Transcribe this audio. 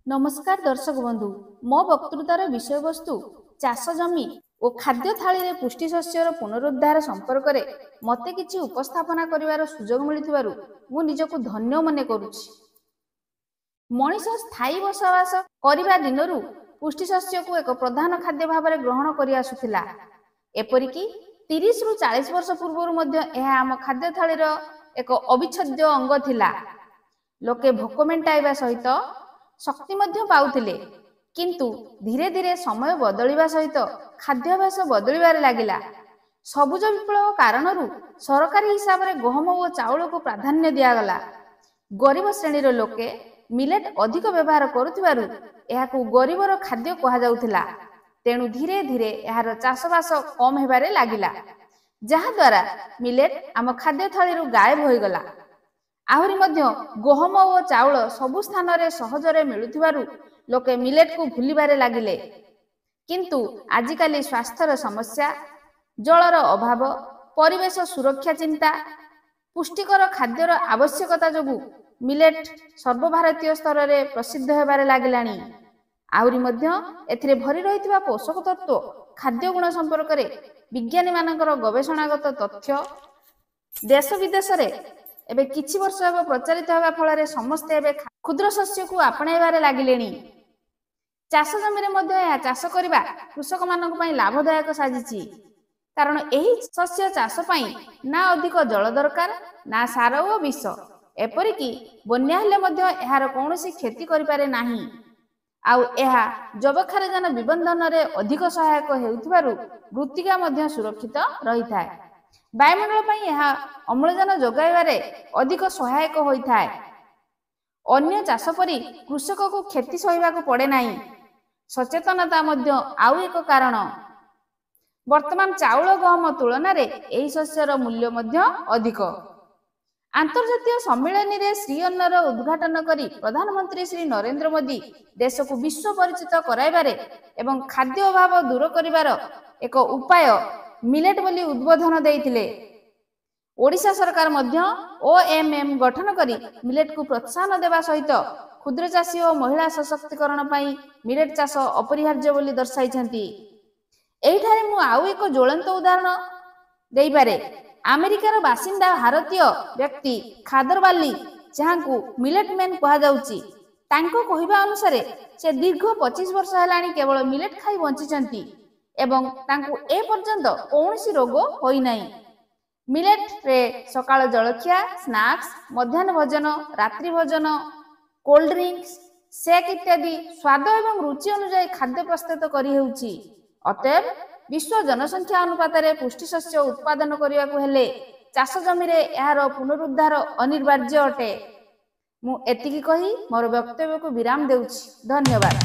ନମସ୍କାର ଦର୍ଶକ ବନ୍ଧୁ, ମୋ ବକ୍ତୃତାର ବିଷୟବସ୍ତୁ ଚାଷ ଜମି ଓ ଖାଦ୍ୟ ଥାଳିରେ ପୁଷ୍ଟିଶସ୍ୟର ପୁନରୁଦ୍ଧାର ସମ୍ପର୍କରେ ମୋତେ କିଛି ଉପସ୍ଥାପନା କରିବାର ସୁଯୋଗ ମିଳିଥିବାରୁ ମୁଁ ନିଜକୁ ଧନ୍ୟ ମନେ କରୁଛି। ମଣିଷ ସ୍ଥାୟୀ ବସବାସ କରିବା ଦିନରୁ ପୁଷ୍ଟିଶସ୍ୟକୁ ଏକ ପ୍ରଧାନ ଖାଦ୍ୟ ଭାବରେ ଗ୍ରହଣ କରିଆସୁଥିଲା। ଏପରିକି 30ରୁ 40 ବର୍ଷ ପୂର୍ବରୁ ମଧ୍ୟ ଏହା ଆମ ଖାଦ୍ୟ ଥାଳିର ଏକ ଅବିଚ୍ଛେଦ୍ୟ ଅଙ୍ଗ ଥିଲା। ଲୋକେ ଭୋକ ମେଣ୍ଟାଇବା ସହିତ ଶକ୍ତି ମଧ୍ୟ ପାଉଥିଲେ। କିନ୍ତୁ ଧୀରେ ଧୀରେ ସମୟ ବଦଳିବା ସହିତ ଖାଦ୍ୟାଭ୍ୟାସ ବଦଳିବାରେ ଲାଗିଲା। ସବୁଜ ବିପ୍ଳବ କାରଣରୁ ସରକାରୀ ହିସାବରେ ଗହମ ଓ ଚାଉଳକୁ ପ୍ରାଧାନ୍ୟ ଦିଆଗଲା। ଗରିବ ଶ୍ରେଣୀର ଲୋକେ ମିଲେଟ୍ ଅଧିକ ବ୍ୟବହାର କରୁଥିବାରୁ ଏହାକୁ ଗରିବର ଖାଦ୍ୟ କୁହାଯାଉଥିଲା। ତେଣୁ ଧୀରେ ଧୀରେ ଏହାର ଚାଷବାସ କମ୍ ହେବାରେ ଲାଗିଲା, ଯାହାଦ୍ୱାରା ମିଲେଟ୍ ଆମ ଖାଦ୍ୟ ଥାଳିରୁ ଗାୟବ ହୋଇଗଲା। ଆହୁରି ମଧ୍ୟ ଗହମ ଓ ଚାଉଳ ସବୁ ସ୍ଥାନରେ ସହଜରେ ମିଳୁଥିବାରୁ ଲୋକେ ମିଲେଟକୁ ଭୁଲିବାରେ ଲାଗିଲେ। କିନ୍ତୁ ଆଜିକାଲି ସ୍ୱାସ୍ଥ୍ୟର ସମସ୍ୟା, ଜଳର ଅଭାବ, ପରିବେଶ ସୁରକ୍ଷା ଚିନ୍ତା, ପୁଷ୍ଟିକର ଖାଦ୍ୟର ଆବଶ୍ୟକତା ଯୋଗୁଁ ମିଲେଟ୍ ସର୍ବଭାରତୀୟ ସ୍ତରରେ ପ୍ରସିଦ୍ଧ ହେବାରେ ଲାଗିଲାଣି। ଆହୁରି ମଧ୍ୟ ଏଥିରେ ଭରି ରହିଥିବା ପୋଷକ ତତ୍ତ୍ୱ, ଖାଦ୍ୟ ଗୁଣ ସମ୍ପର୍କରେ ବିଜ୍ଞାନୀମାନଙ୍କର ଗବେଷଣାଗତ ତଥ୍ୟ ଦେଶ ବିଦେଶରେ ଏବେ କିଛି ବର୍ଷ ହେବ ପ୍ରଚାରିତ ହେବା ଫଳରେ ସମସ୍ତେ ଏବେ କ୍ଷୁଦ୍ର ଶସ୍ୟକୁ ଆପଣାଇବାରେ ଲାଗିଲେଣି। ଚାଷ ଜମିରେ ମଧ୍ୟ ଏହା ଚାଷ କରିବା କୃଷକମାନଙ୍କ ପାଇଁ ଲାଭଦାୟକ ସାଜିଛି, କାରଣ ଏହି ଶସ୍ୟ ଚାଷ ପାଇଁ ନା ଅଧିକ ଜଳ ଦରକାର, ନା ସାର ଓ ବିଷ। ଏପରିକି ବନ୍ୟା ହେଲେ ମଧ୍ୟ ଏହାର କୌଣସି କ୍ଷତି କରିପାରେ ନାହିଁ। ଆଉ ଏହା ଯବକ୍ଷାରଜାନ ବିବନ୍ଧନରେ ଅଧିକ ସହାୟକ ହେଉଥିବାରୁ ମୃତ୍ତିକା ମଧ୍ୟ ସୁରକ୍ଷିତ ରହିଥାଏ। ବାୟୁମଣ୍ଡଳ ପାଇଁ ଏହା ଅମ୍ଳଜାନ ଯୋଗାଇବାରେ ଅଧିକ ସହାୟକ ହୋଇଥାଏ। ଅନ୍ୟ ଚାଷ ପରି କୃଷକକୁ କ୍ଷତି ସହିବାକୁ ପଡ଼େ ନାହିଁ। ସଚେତନତା ମଧ୍ୟ ଆଉ ଏକ କାରଣ। ବର୍ତ୍ତମାନ ଚାଉଳ ଗହମ ତୁଳନାରେ ଏହି ଶସ୍ୟର ମୂଲ୍ୟ ମଧ୍ୟ ଅଧିକ। ଆନ୍ତର୍ଜାତୀୟ ସମ୍ମିଳନୀରେ ଶ୍ରୀ ଅନ୍ନର ଉଦ୍ଘାଟନ କରି ପ୍ରଧାନମନ୍ତ୍ରୀ ଶ୍ରୀ ନରେନ୍ଦ୍ର ମୋଦି ଦେଶକୁ ବିଶ୍ୱ ପରିଚିତ କରାଇବାରେ ଏବଂ ଖାଦ୍ୟ ଅଭାବ ଦୂର କରିବାର ଏକ ଉପାୟ ମିଲେଟ୍ ବୋଲି ଉଦ୍ବୋଧନ ଦେଇଥିଲେ। ଓଡ଼ିଶା ସରକାର ମଧ୍ୟ OMM ଗଠନ କରି ମିଲେଟକୁ ପ୍ରୋତ୍ସାହନ ଦେବା ସହିତ କ୍ଷୁଦ୍ର ଚାଷୀ ଓ ମହିଳା ସଶକ୍ତିକରଣ ପାଇଁ ମିଲେଟ୍ ଚାଷ ଅପରିହାର୍ଯ୍ୟ ବୋଲି ଦର୍ଶାଇଛନ୍ତି। ଏହିଠାରେ ମୁଁ ଆଉ ଏକ ଜ୍ୱଳନ୍ତ ଉଦାହରଣ ଦେଇପାରେ। ଆମେରିକାର ବାସିନ୍ଦା ଭାରତୀୟ ବ୍ୟକ୍ତି ଖାଦରବାଲି, ଯାହାଙ୍କୁ ମିଲେଟ୍ ମ୍ୟାନ୍ କୁହାଯାଉଛି, ତାଙ୍କ କହିବା ଅନୁସାରେ ସେ ଦୀର୍ଘ 25 ବର୍ଷ ହେଲାଣି କେବଳ ମିଲେଟ୍ ଖାଇ ବଞ୍ଚିଛନ୍ତି ଏବଂ ତାଙ୍କୁ ଏପର୍ଯ୍ୟନ୍ତ କୌଣସି ରୋଗ ହୋଇନାହିଁ। ମିଲେଟ୍ରେ ସକାଳ ଜଳଖିଆ, ସ୍ନାକ୍ସ, ମଧ୍ୟାହ୍ନ ଭୋଜନ, ରାତ୍ରି ଭୋଜନ, କୋଲ୍ଡ ଡ୍ରିଙ୍କସ୍, ସେକ୍ ଇତ୍ୟାଦି ସ୍ୱାଦ ଏବଂ ରୁଚି ଅନୁଯାୟୀ ଖାଦ୍ୟ ପ୍ରସ୍ତୁତ କରିହେଉଛି। ଅତଏବ ବିଶ୍ୱ ଜନସଂଖ୍ୟା ଅନୁପାତରେ ପୁଷ୍ଟିଶସ୍ୟ ଉତ୍ପାଦନ କରିବାକୁ ହେଲେ ଚାଷ ଜମିରେ ଏହାର ପୁନରୁଦ୍ଧାର ଅନିବାର୍ଯ୍ୟ ଅଟେ। ମୁଁ ଏତିକି କହି ମୋର ବକ୍ତବ୍ୟକୁ ବିରାମ ଦେଉଛି। ଧନ୍ୟବାଦ।